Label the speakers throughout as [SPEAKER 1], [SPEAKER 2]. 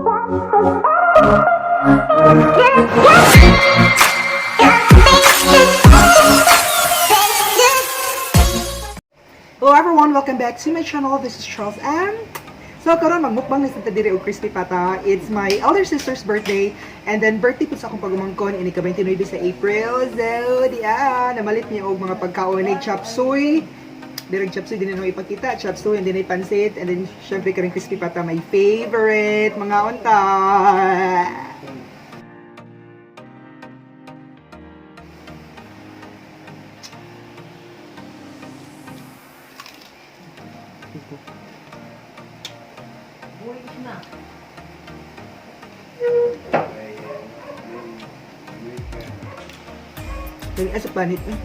[SPEAKER 1] Hello everyone, welcome back to my channel. This is Charles M. So karon magmukbang ni sa diri og crispy pata. It's my elder sister's birthday and then birthday pud sa akong pagumangkon ini ka 29 sa April. So diya namalit niya og mga pagkaon ni chop suey. Direk chop suey din na ipakita, chop suey and then ay pansit and then syempre karing crispy pata, my favorite mga unta. Then as a planet eh.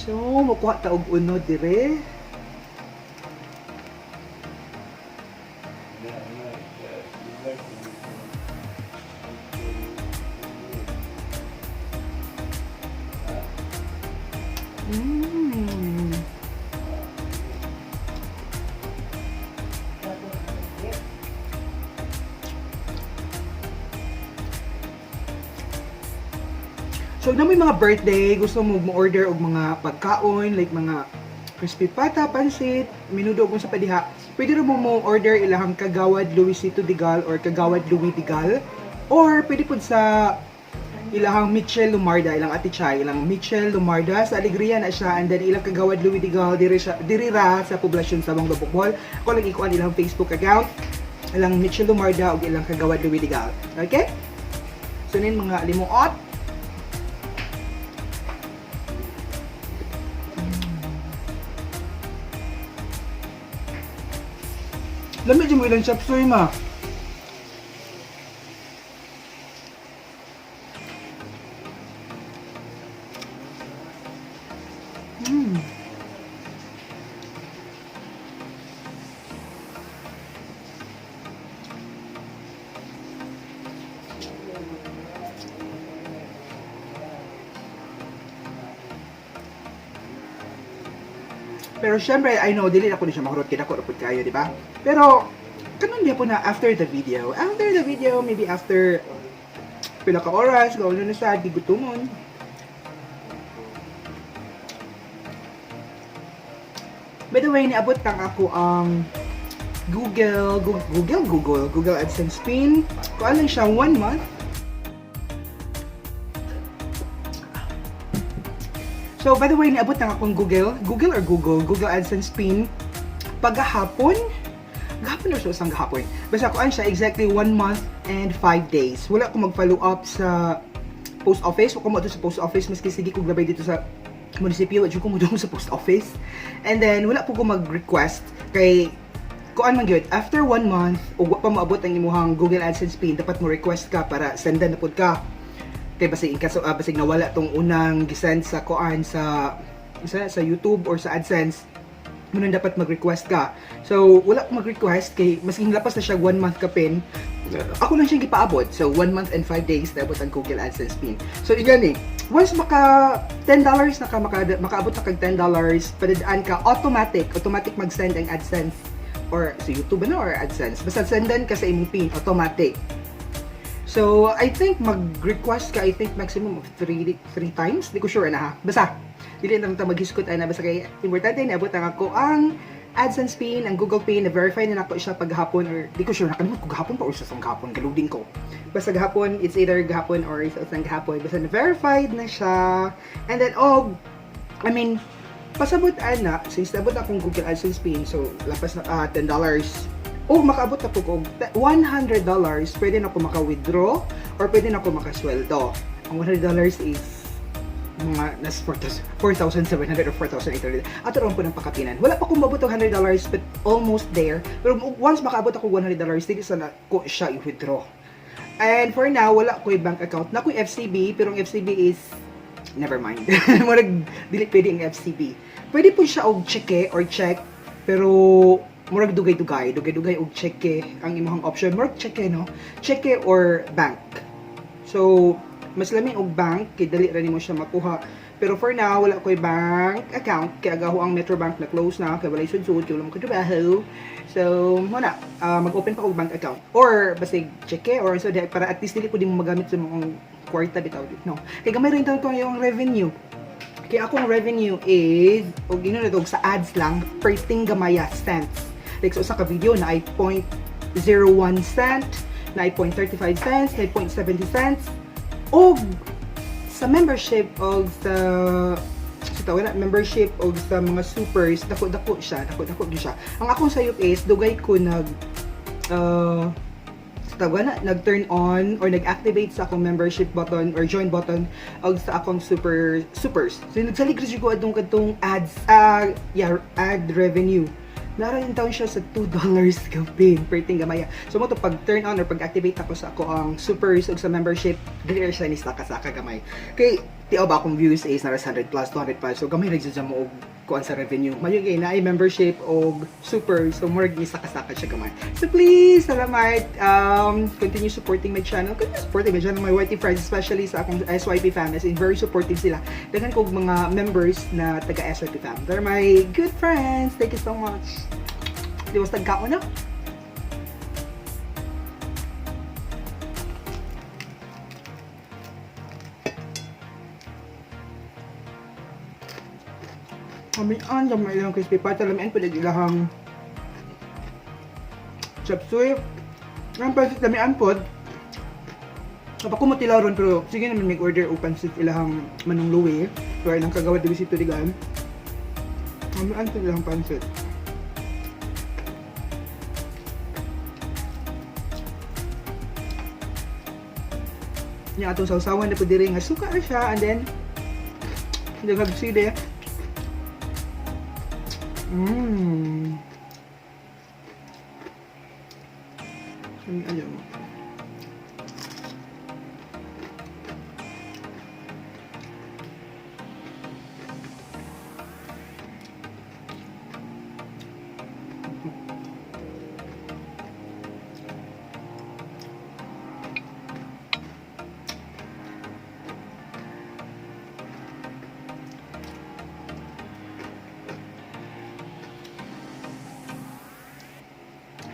[SPEAKER 1] So, mukuha ta og uno dire. So, na may mga birthday, gusto mo mo-order og mga pagkaon, like mga crispy pata, pansit, menudo kung sa padiha, pwede rin mo mo order ilahang Kagawad Luisito Digal or Kagawad Louis Digal. Or pwede pud sa ilahang Michelle Lumarda, ilang Ate Chay, ilang Michelle Lumarda sa Alegria na siya, and then ilang Kagawad Louis Digal diri siya, diri ra sa poblasyon sa Banglo Bohol. Ako lang ikuan ilang Facebook account, ilang Michelle Lumarda ug ilang Kagawad Louis Digal. Okay? So nin mga limuot. Lamig mo ilang chop suey ma. Pero syempre, I know, dili na ko ni siya mahurot, kaya ako pud kayo, di ba? Pero, kanon niya po na after the video. After the video, maybe after pila ka oras, gawin na sa, di gutumon. By the way, niabot kang ako ang Google, Google, Google, Google AdSense pin. Kuan lang siya, 1 month. So, by the way, niabot na akong Google, Google or Google, Google AdSense pin pagahapon. Gahapon or sa usang gahapon. Basta kuan siya exactly 1 month and 5 days. Wala ko mag-follow up sa post office. Wala ko mo sa post office maski sige ko glabay dito sa munisipyo, wala ko mo sa post office. And then wala po ko mag-request kay kuan man gyud after 1 month ug wa pa moabot ang imuhang Google AdSense pin, dapat mo request ka para sendan na pud ka. Kay basig in kaso basig nawala tong unang gisend sa kuan sa YouTube or sa AdSense, muna dapat mag-request ka. So, wala ko mag-request kay masking lapas na siya 1 month ka pin, ako lang siyang gipaabot. So, 1 month and 5 days naabot ang Google AdSense pin. So, ingani, once maka $10 na ka, makaabot na kag $10, padadaan ka, automatic mag-send ang AdSense or sa YouTube na or AdSense. Basta sendan ka sa imong pin, automatic. So, I think mag-request ka, I think maximum of 3 times. Di ko sure na ha. Basta, dili na lang ta maghiskot ay na. Basta kay, importante na abot ang ako ang AdSense pin, ang Google pin, na-verify na nako siya paghapon or di ko sure, nakalimot ko gahapon pa or sa isang gahapon, galuding ko. Basta gahapon, it's either gahapon or sa isang gahapon. Basta na-verified na siya. And then, oh, I mean, pasabot ana, since naabot akong Google AdSense pin, so lapas na $10. O makaabot na po ko $100, pwede na ako maka-withdraw or pwede na ako makasweldo. Ang $100 is Mga nas 4,700 or 4,800. Ato ron po ng pakapinan. Wala pa kong maabot og $100, but almost there. Pero once makaabot ako $100, dili sana ko siya i-withdraw. And for now, wala ko'y bank account. Na ko'y FCB, pero ang FCB is never mind. Murag dili pwede ang FCB. Pwede po siya og cheque or check, pero murag dugay-dugay, dugay-dugay og cheque ang imong option. Murag cheque, no? Cheque or bank. So, mas lami og bank kay dali ra nimo siya makuha. Pero for now, wala ko'y bank account kay agaho ang Metrobank na close na kay walay sudsud, kay wala mo katrabaho. So, muna, mag-open pa og bank account or basig cheque or so para at least dili po di mo magamit sa mga kwarta bitaw, no. Kay gamay rin taon ko yung revenue. Kay akong revenue is og ino na to, sa ads lang, perting gamaya cents. Like sa usa ka video na ay 0.01 cent, na ay 0.35 cents, na ay 0.70 cents og sa membership og sa tawag na membership og sa mga supers, dako-dako siya, dako-dako gyud siya. Ang akong sayop is dugay ko nag sa tawag na nag-turn on or nag-activate sa akong membership button or join button og sa akong supers. So nagsalig ra ko adtong kadtong ads, yeah, ad revenue. Nara yung taon siya sa $2 gapin perting gamaya. So mo to pag turn on or pag activate ako sa ako ang supers ug sa membership, dili ra siya ni saka-saka gamay. Kay tiaw ba akong views is nara 100 plus, 200 plus. So gamay ra jud siya mo og kuan sa revenue. Mayo kay naay membership og super, so murag ni saka-saka siya gamay. So please, salamat. Continue supporting my channel. Continue supporting my channel, my YT friends, especially sa akong SYP fam. As in, very supportive sila. Daghan kog mga members na taga SYP fam. They're my good friends. Thank you so much. Di ba tagkaon na? Lamian, sa ilang crispy pata, lamian po ilahang chop suey. Ang pansit lamian pod. Kapag kumutila ron, pero sige naman mag-order og pansit ilahang manong luwi. Pero ilang kagawad di bisito digan. Lamian po ilahang pansit. Nya atong sawsawan na po diri nga suka ra siya and then daghag sili. Ano mo?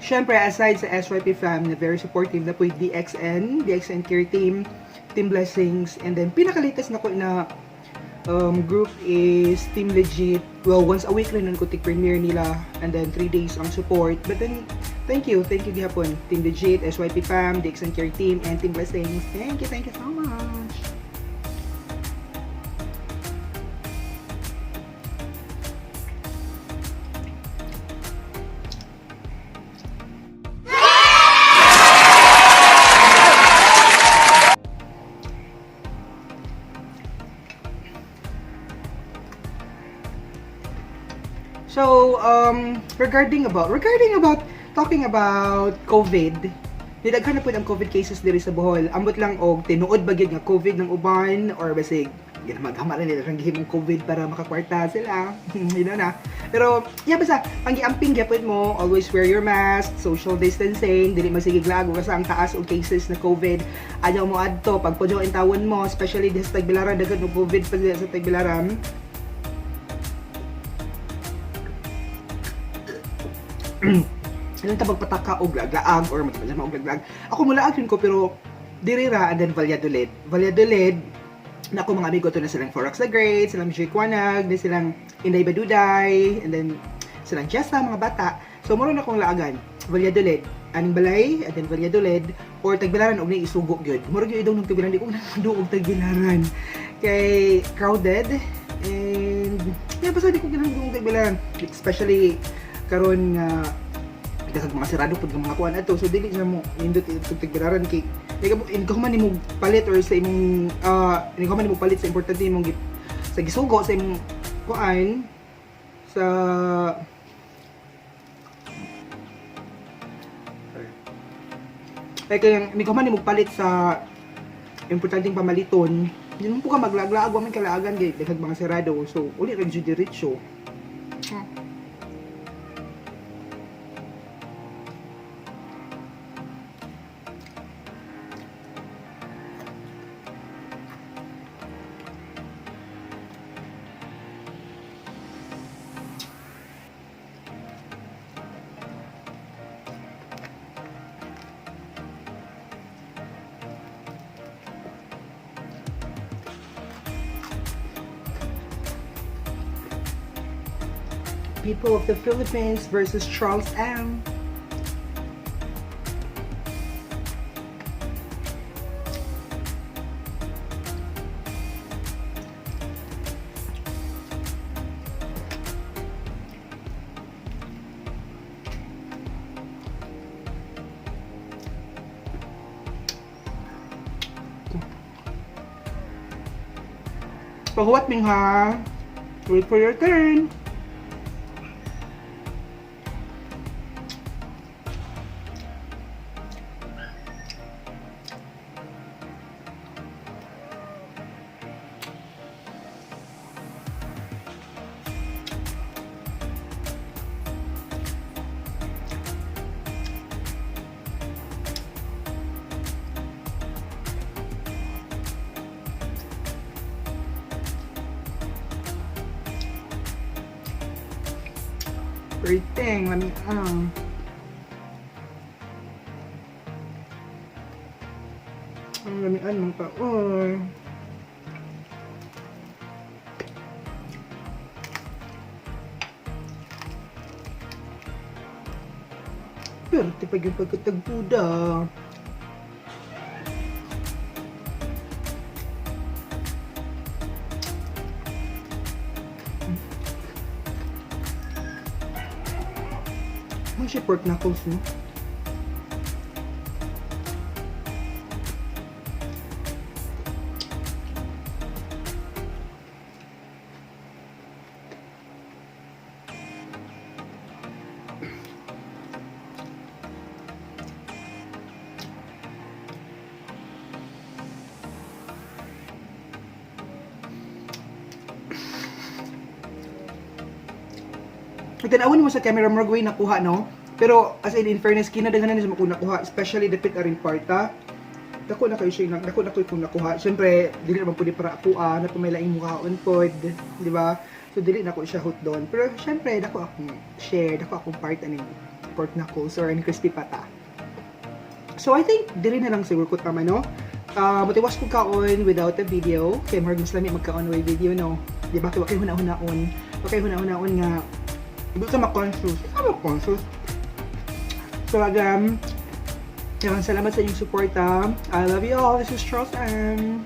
[SPEAKER 1] Siyempre, aside sa SYP fam na very supportive na po yung DXN, DXN Care Team, Team Blessings, and then pinaka-latest na ko na group is Team Legit. Well, once a week rin nun ko premiere nila, and then 3 days ang support. But then, thank you gihapon. Team Legit, SYP fam, DXN Care Team, and Team Blessings. Thank you so much. So, regarding about, talking about COVID, nidaghan na po ang COVID cases diri sa Bohol. Ambot lang og tinuod ba gyud nga COVID ng uban or basig ginamagama rin nila ang gihimong COVID para makakwarta sila. Yun na. Pero, yeah, basta, panggiamping gyapon mo, always wear your mask, social distancing, dili masigig lag, basta ang taas og cases na COVID. Ayaw mo adto, pag pudyo tawon mo, especially di sa Tagbilaran, daghan og COVID pa sa Tagbilaran. Ilang ta magpataka og laglaag or magpataka og laglaag. Ako mulaag yun ko pero diri ra and then Valladolid. Valladolid na ako mga amigo to na silang Forax the Great, silang Jake Wanag, na silang Inday Baduday, and then silang Jessa, mga bata. So muro na akong laagan. Valladolid, aning balay, and then Valladolid, or Tagbilaran og ni isugo gyud. Muro gyud idong ng Tagbilaran, di ko na og Tagbilaran. Kay crowded and yeah, basta di ko ginang og Tagbilaran. Especially karon nga daghang mga sirado pud nga mga kuan ato, so dili siya mo nindot itong Tagbilaran kay ikaw man nimo palit or sa imong ikaw man nimo palit sa importante imong Sa gisugo sa imong kuan sa. Like, kaya, may kuman mo palit sa importanteng pamaliton, hindi mo po ka maglaglaag, wa man kalaagan, kay daghang mga serado. So, uli ra jud diretso. People of the Philippines versus Charles M. Pahuwat ming ha. Wait for your turn. Everything. Let me, ang lamian mong kaoy. Pero tipag yung pagkatagpuda. Ano siya pork knuckles, no? Tanawin mo sa camera, murag way nakuha, no? Pero as in fairness, kinadaghanan ni sa kung nakuha, especially the pit aring parta. Dako na kayo siya, dako na kayo kung nakuha. Siyempre, dili naman pwede para ako ah, na pumilaing mukhaon pod, di ba? So dili na ko siya hot doon. Pero siyempre, dako akong share, dako akong part aning pork knuckles or aning crispy pata. So I think dili na lang siguro ko tama, no? Mutiwas ko kaon without a video. Kay murag mas lami magkaon way video, no? Di ba? Kay wa kay huna-hunaon. Wa kay huna-hunaon nga hindi ka ma-conscious. Hindi ka ma-conscious. So again, salamat sa inyong suporta. I love you all. This is Charles M.